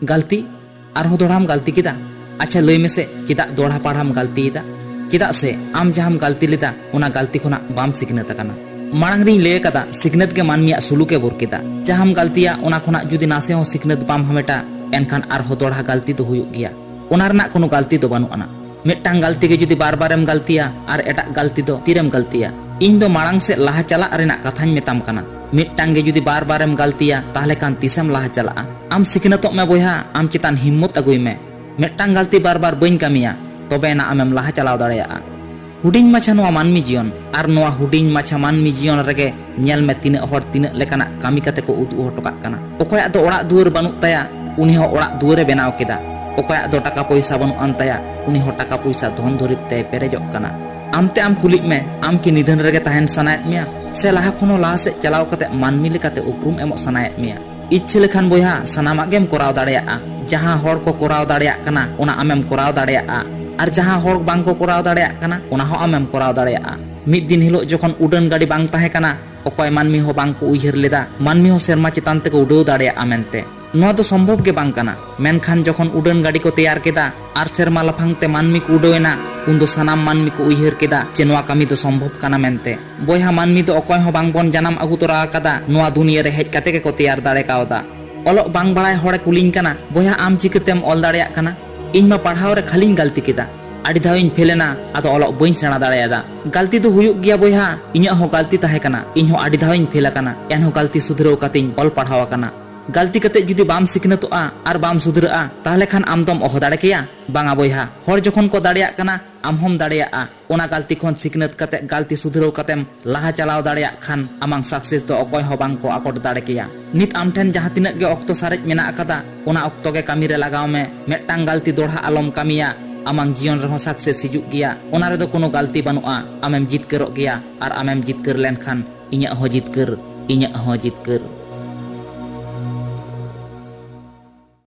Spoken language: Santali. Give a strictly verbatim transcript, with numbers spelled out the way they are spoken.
ᱜᱟᱹᱞᱛᱤ? ᱟᱨᱦᱚᱸ ᱫᱚᱲᱦᱟᱢ ᱜᱟᱹᱞᱛᱤ ᱠᱮᱫᱟ? ᱟᱪᱪᱷᱟ, ᱞᱟᱹᱭ ᱢᱮᱥᱮ, ᱪᱮᱫᱟᱜ ᱫᱚᱲᱦᱟ ᱯᱟᱲᱦᱟᱢ ᱜᱟᱹᱞᱛᱤᱭᱮᱫᱟ? ᱪᱮᱫᱟᱜ ᱥᱮ ᱟᱢ ᱡᱟᱦᱟᱸᱢ ᱜᱟᱹᱞᱛᱤ ᱞᱮᱫᱟ, ᱚᱱᱟ ᱜᱟᱹᱞᱛᱤ ᱠᱷᱚᱱᱟᱜ ᱵᱟᱢ ᱥᱤᱠᱷᱱᱟᱹᱛ ᱟᱠᱟᱱᱟ᱾ ᱢᱟᱲᱟᱝ ᱨᱤᱧ ᱞᱟᱹᱭ ᱟᱠᱟᱫᱟ, ᱥᱤᱠᱷᱱᱟᱹᱛ ᱜᱮ ᱢᱟᱹᱱᱢᱤᱭᱟᱜ ᱥᱩᱞᱩᱠ ᱮ ᱵᱚᱨᱠᱮᱫᱟ᱾ ᱡᱟᱦᱟᱸᱢ ᱜᱟᱹᱞᱛᱤᱭᱟ, ᱚᱱᱟ ᱠᱷᱚᱱᱟᱜ ᱡᱩᱫᱤ ᱱᱟᱥᱮ ᱦᱚᱸ ᱥᱤᱠᱷᱱᱟᱹᱛ ᱵᱟᱢ ᱦᱟᱢᱮᱴᱟ, ᱮᱱᱠᱷᱟᱱ ᱟᱨᱦᱚᱸ ᱫᱚᱲᱦᱟ ᱜᱟᱹᱞᱛᱤ ᱫᱚ ᱦᱩᱭᱩᱜ ᱜᱮᱭᱟ᱾ ᱚᱱᱟ ᱨᱮᱱᱟᱜ ᱠᱳᱱᱳ ᱜᱟᱹᱞᱛᱤ ᱫᱚ ᱵᱟᱹᱱᱩᱜ ᱟᱱᱟ᱾ ᱢᱤᱫᱴᱟᱝ ᱜᱟᱹᱞᱛᱤ ᱜᱮ ᱡᱩᱫᱤ ᱵᱟᱨ ᱵᱟᱨᱮᱢ ᱜᱟᱹᱞᱛᱤᱭᱟ, ᱟᱨ ᱮᱴᱟᱜ ᱜᱟᱹᱞᱛᱤ ᱫᱚ ᱛᱤᱨᱮᱢ ᱜᱟᱹᱞᱛᱤᱭᱟ? ᱤᱧ ᱫᱚ ᱢᱟᱲᱟᱝ ᱥᱮᱫ ᱞᱟᱦᱟ ᱪᱟᱞᱟᱜ ᱨᱮᱱᱟᱜ ᱠᱟᱛᱷᱟᱧ ᱢᱮᱛᱟᱢ ᱠᱟᱱᱟ᱾ ᱢᱤᱫᱴᱟᱝ ᱜᱮ ᱡᱩᱫᱤ ᱵᱟᱨ ᱵᱟᱨᱮᱢ ᱜᱟᱹᱞᱛᱤᱭᱟ, ᱛᱟᱦᱞᱮ ᱠᱷᱟᱱ ᱛᱤᱥᱮᱢ ᱞᱟᱦᱟ ᱪᱟᱞᱟᱜᱼᱟ? ᱟᱢ ᱥᱤᱠᱷᱱᱟᱹᱛᱚᱜ ᱢᱮ ᱵᱚᱭᱦᱟ, ᱟᱢ ᱪᱮᱛᱟᱱ ᱦᱤᱢᱢᱚᱛ ᱟᱹᱜᱩᱭ ᱢᱮ᱾ ᱢᱤᱫᱴᱟᱝ ᱜᱟᱹᱞᱛᱤ ᱵᱟᱨ ᱵᱟᱨ ᱵᱟᱹᱧ ᱠᱟᱹᱢᱤᱭᱟ, ᱛᱚᱵᱮ ᱮᱱᱟ ᱟᱢᱮᱢ ᱞᱟᱦᱟ ᱪᱟᱞᱟᱣ ᱫᱟᱲᱮᱭᱟᱜᱼᱟ᱾ ᱦᱩᱰᱤᱧ ᱢᱟᱪᱷᱟ ᱱᱚᱣᱟ ᱢᱟᱹᱱᱢᱤ ᱡᱤᱭᱚᱱ, ᱟᱨ ᱱᱚᱣᱟ ᱦᱩᱰᱤᱧ ᱢᱟᱪᱷᱟ ᱢᱟᱹᱱᱢᱤ ᱡᱤᱭᱚᱱ ᱨᱮᱜᱮ ᱧᱮᱞ ᱢᱮ, ᱛᱤᱱᱟᱹᱜ ᱦᱚᱲ ᱛᱤᱱᱟᱹᱜ ᱞᱮᱠᱟᱱᱟᱜ ᱠᱟᱹᱢᱤ ᱠᱟᱛᱮ ᱠᱚ ᱩᱫᱩᱜ ᱦᱚᱴᱚ ᱠᱟᱜ ᱠᱟᱱᱟ᱾ ᱚᱠᱚᱭᱟᱜ ᱫᱚ ᱚᱲᱟᱜ ᱫᱩᱣᱟᱹᱨ ᱵᱟᱹᱱᱩᱜ ᱛᱟᱭᱟ, ᱩᱱᱤ ᱦᱚᱸ ᱚᱲᱟᱜ ᱫᱩᱣᱟᱹᱨᱮ ᱵᱮᱱᱟᱣ ᱠᱮᱫᱟ᱾ ᱚᱠᱚᱭᱟᱜ ᱫᱚ ᱴᱟᱠᱟ ᱯᱚᱭᱥᱟ ᱵᱟᱹᱱᱩᱜ ᱟᱱ ᱛᱟᱭᱟ, ᱩᱱᱤ ᱦᱚᱸ ᱴᱟᱠᱟ ᱯᱚᱭᱥᱟ ᱫᱷᱚᱱ ᱫᱩᱨᱤᱵ ᱛᱮᱭ ᱯᱮᱨᱮᱡᱚᱜ ᱠᱟᱱᱟ᱾ ᱟᱢᱛᱮ ᱟᱢ ᱠᱩᱞᱤᱜ ᱢᱮ, ᱟᱢ ᱠᱤ ᱱᱤᱫᱷᱟᱹᱱ ᱨᱮᱜᱮ ᱛᱟᱦᱮᱱ ᱥᱟᱱᱟᱭᱮᱫ ᱢᱮᱭᱟ, ᱥᱮ ᱞᱟᱦᱟ ᱠᱷᱚᱱ ᱦᱚᱸ ᱞᱟᱦᱟ ᱥᱮᱫ ᱪᱟᱞᱟᱣ ᱠᱟᱛᱮ ᱢᱟᱹᱱᱢᱤ ᱞᱮᱠᱟᱛᱮ ᱩᱯᱨᱩᱢ ᱮᱢᱚᱜ ᱥᱟᱱᱟᱭᱮᱫ ᱢᱮᱭᱟ? ᱤᱪᱪᱷᱟᱹ ᱞᱮᱠᱷᱟᱱ ᱵᱚᱭᱦᱟ, ᱥᱟᱱᱟᱢᱟᱜ ᱜᱮᱢ ᱠᱚᱨᱟᱣ ᱫᱟᱲᱮᱭᱟᱜᱼᱟ᱾ ᱡᱟᱦᱟᱸ ᱦᱚᱲ ᱠᱚ ᱠᱚᱨᱟᱣ ᱫᱟᱲᱮᱭᱟᱜ ᱠᱟᱱᱟ, ᱚᱱᱟ ᱟᱢᱮᱢ ᱠᱚᱨᱟᱣ ᱫᱟᱲᱮᱭᱟᱜᱼᱟ᱾ ᱟᱨ ᱡᱟᱦᱟᱸ ᱦᱚᱲ ᱵᱟᱝ ᱠᱚ ᱠᱚᱨᱟᱣ ᱫᱟᱲᱮᱭᱟᱜ ᱠᱟᱱᱟ, ᱚᱱᱟ ᱦᱚᱸ ᱟᱢᱮᱢ ᱠᱚᱨᱟᱣ ᱫᱟᱲᱮᱭᱟᱜᱼᱟ᱾ ᱢᱤᱫ ᱫᱤᱱ ᱦᱤᱞᱳᱜ ᱡᱚᱠᱷᱚᱱ ᱩᱰᱟᱹᱱ ᱜᱟᱹᱰᱤ ᱵᱟᱝ ᱛᱟᱦᱮᱸ ᱠᱟᱱᱟ, ᱚᱠᱚᱭ ᱢᱟᱹᱱᱢᱤ ᱦᱚᱸ ᱵᱟᱝ ᱠᱚ ᱩᱭᱦᱟᱹᱨ ᱞᱮᱫᱟ ᱢᱟᱹᱱᱢᱤ ᱦᱚᱸ ᱥᱮᱨᱢᱟ ᱪᱮᱛᱟᱱ ᱛᱮᱠᱚ ᱩᱰᱟᱹᱣ ᱫᱟᱲᱮᱭᱟᱜᱼᱟ ᱢᱮᱱᱛᱮ᱾ ᱱᱚᱣᱟ ᱫᱚ ᱥᱚᱢᱵᱷᱚᱵ ᱜᱮ ᱵᱟᱝ ᱠᱟᱱᱟ᱾ ᱢᱮᱱᱠᱷᱟᱱ ᱡᱚᱠᱷᱚᱱ ᱩᱰᱟᱹᱱ ᱜᱟᱹᱰᱤ ᱠᱚ ᱛᱮᱭᱟᱨ ᱠᱮᱫᱟ ᱟᱨ ᱥᱮᱨᱢᱟ ᱞᱟᱯᱷᱟᱝ ᱛᱮ ᱢᱟᱹᱱᱢᱤ ᱠᱚ ᱩᱰᱟᱹᱣ ᱮᱱᱟ, ᱩᱱᱫᱚ ᱥᱟᱱᱟᱢ ᱢᱟᱹᱱᱢᱤ ᱠᱚ ᱩᱭᱦᱟᱹᱨ ᱠᱮᱫᱟ ᱡᱮ ᱱᱚᱣᱟ ᱠᱟᱹᱢᱤ ᱫᱚ ᱥᱚᱢᱵᱷᱚᱵ ᱠᱟᱱᱟ ᱢᱮᱱᱛᱮ᱾ ᱵᱚᱭᱦᱟ, ᱢᱟᱹᱱᱢᱤ ᱫᱚ ᱚᱠᱚᱭ ᱦᱚᱸ ᱵᱟᱝ ᱵᱚᱱ ᱡᱟᱱᱟᱢ ᱟᱹᱜᱩ ᱛᱚᱨᱟ ᱟᱠᱟᱫᱟ, ᱱᱚᱣᱟ ᱫᱩᱱᱤᱭᱟᱹ ᱨᱮ ᱦᱮᱡ ᱠᱟᱛᱮ ᱜᱮᱠᱚ ᱛᱮᱭᱟᱨ ᱫᱟᱲᱮ ᱠᱟᱣᱫᱟ᱾ ᱚᱞᱚᱜ ᱵᱟᱝ ᱵᱟᱲᱟᱭ ᱦᱚᱲᱮ ᱠᱩᱞᱤᱧ ᱠᱟᱱᱟ, "ᱵᱚᱭᱦᱟ, ᱟᱢ ᱪᱤᱠᱟᱹᱛᱮᱢ ᱚᱞ ᱫᱟᱲᱮᱭᱟᱜ ᱠᱟᱱᱟ?" ᱤᱧ ᱢᱟ ᱯᱟᱲᱦᱟᱣ ᱨᱮ ᱠᱷᱟᱹᱞᱤᱧ ᱜᱟᱹᱞᱛᱤ ᱠᱮᱫᱟ, ᱟᱹᱰᱤ ᱫᱷᱟᱣ ᱤᱧ ᱯᱷᱮᱞ ᱮᱱᱟ, ᱟᱫᱚ ᱚᱞᱚᱜ ᱵᱟᱹᱧ ᱥᱮᱬᱟ ᱫᱟᱲᱮᱭᱟᱫᱟ᱾ ᱜᱟᱹᱞᱛᱤ ᱫᱚ ᱦᱩᱭᱩᱜ ᱜᱮᱭᱟ ᱵᱚᱭᱦᱟ, ᱤᱧᱟᱹᱜ ᱦᱚᱸ ᱜᱟᱹᱞᱛᱤ ᱛᱟᱦᱮᱸ ᱠᱟᱱᱟ, ᱤᱧ ᱦᱚᱸ ᱟᱹᱰᱤ ᱫᱷᱟᱣ ᱤᱧ ᱯᱷᱮᱞ ᱟᱠᱟᱱᱟ, ᱮᱱᱦᱚᱸ ᱜᱟᱹᱞᱛᱤ ᱥᱩᱫᱷᱨᱟᱹᱣ ᱠᱟᱛᱮᱧ ᱚᱞ ᱯᱟᱲᱦᱟᱣ ᱟᱠᱟᱱᱟ᱾ ᱜᱟᱹᱞᱛᱤ ᱠᱟᱛᱮ ᱡᱩᱫᱤ ᱵᱟᱢ ᱥᱤᱠᱷᱱᱟᱹᱛᱚᱜᱼᱟ ᱟᱨ ᱵᱟᱢ ᱥᱩᱫᱷᱨᱟᱹᱜᱼᱟ, ᱛᱟᱦᱞᱮ ᱠᱷᱟᱱ ᱟᱢ ᱫᱚᱢ ᱚᱦᱚ ᱫᱟᱲᱮ ᱠᱮᱭᱟ? ᱵᱟᱝᱟ ᱵᱚᱭᱦᱟ, ᱦᱚᱲ ᱡᱚᱠᱷᱚᱱ ᱠᱚ ᱫᱟᱲᱮᱭᱟᱜ ᱠᱟᱱᱟ, ᱟᱢ ᱦᱚᱸᱢ ᱫᱟᱲᱮᱭᱟᱜᱼᱟ᱾ ᱚᱱᱟ ᱜᱟᱹᱞᱛᱤ ᱠᱷᱚᱱ ᱥᱤᱠᱷᱱᱟᱹᱛ ᱠᱟᱛᱮ ᱜᱟᱹᱞᱛᱤ ᱥᱩᱫᱷᱨᱟᱹᱣ ᱠᱟᱛᱮᱢ ᱞᱟᱦᱟ ᱪᱟᱞᱟᱣ ᱫᱟᱲᱮᱭᱟᱜ ᱠᱷᱟᱱ, ᱟᱢᱟᱝ success ᱫᱚ ᱚᱠᱚᱭ ᱦᱚᱸ ᱵᱟᱝ ᱠᱚ ᱟᱠᱚᱴ ᱫᱟᱲᱮ ᱠᱮᱭᱟ᱾ ᱱᱤᱛ ᱟᱢ ᱴᱷᱮᱱ ᱡᱟᱦᱟᱸ ᱛᱤᱱᱟᱹᱜ ᱜᱮ ᱚᱠᱛᱚ ᱥᱟᱨᱮᱡ ᱢᱮᱱᱟᱜ ᱟᱠᱟᱫᱟ, ᱚᱱᱟ ᱚᱠᱛᱚ ᱜᱮ ᱠᱟᱹᱢᱤ ᱨᱮ ᱞᱟᱜᱟᱣ ᱢᱮ᱾ ᱢᱤᱫᱴᱟᱝ ᱜᱟᱹᱞᱛᱤ ᱫᱚᱲᱦᱟ ᱟᱞᱚᱢ ᱠᱟᱹᱢᱤᱭᱟ᱾ ᱟᱢᱟᱝ ᱡᱤᱭᱚᱱ ᱨᱮᱦᱚᱸ success ᱦᱤᱡᱩᱜ ᱜᱮᱭᱟ, ᱚᱱᱟ ᱨᱮᱫᱚ ᱠᱳᱱᱳ ᱜᱟᱹᱞᱛᱤ ᱵᱟᱹᱱᱩᱜᱼᱟ᱾ ᱟᱢᱮᱢ ᱡᱤᱛᱠᱟᱹᱨᱚᱜ ᱜᱮᱭᱟ, ᱟᱨ ᱟᱢᱮᱢ ᱡᱤᱛᱠᱟᱹᱨ ᱞᱮᱱᱠᱷᱟᱱ ᱤᱧᱟᱹᱜ ᱦᱚᱸ ᱡᱤᱛᱠᱟᱹᱨ, ᱤᱧᱟᱹᱜ ᱦᱚᱸ ᱡᱤᱛᱠᱟᱹᱨ᱾